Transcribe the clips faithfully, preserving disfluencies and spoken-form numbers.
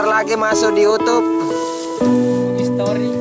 Lagi masuk di YouTube. Story.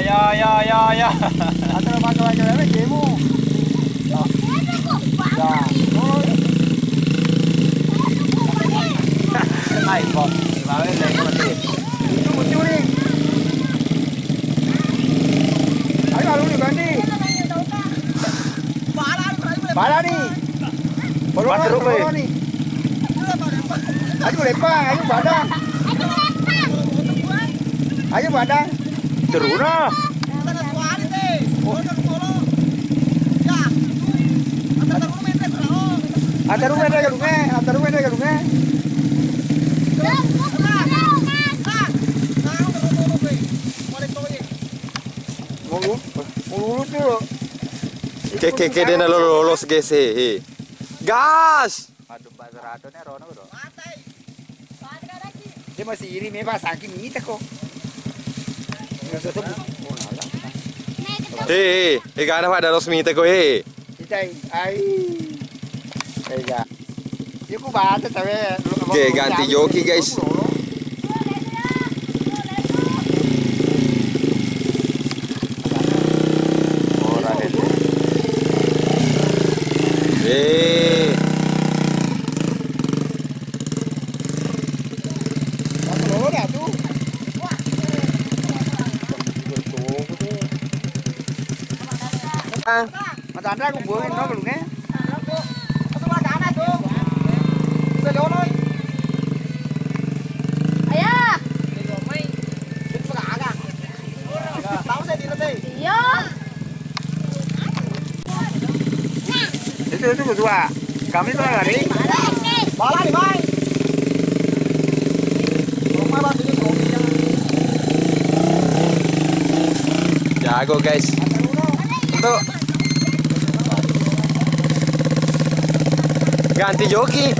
Ya, ya, ya, ya. Atau pakai, pakai, pakai, jemu. Ya. Oh. Hai, Bos. Bawa lagi, Bos. Itu muncul nih. Ayo, lalu nih, Bandi. Bala nih. Bolo, Mas, terus, bolo eh. Nih. Ayo, lepang, ayo, badang. Ayo, badang. Teruna. Atarung mete galunge, atarung mete galunge. Mau lu, mau lu tuh. Ke, ke, ke, dia na lolos, guys, eh, eh. Gas! Aduh, Pak Zerato nih, Rono, Bro. Dia masih iri, me, Pak, saking mita ko. Nggak usah sebut. Oh, alah. Eh, eh, eh, gana, Pak, ada los mita ko, eh. Kita, ai. Tega. Dia ku bata, tapi. Oke, ganti joki, guys. Ora itu. Eh. Ah. Matandra ku buangin no, belum, eh? Ayah. Iya. Itu, itu berdua. Kami pernah lari. Bala nih, Mai. Jago, guys. Untuk ganti joki.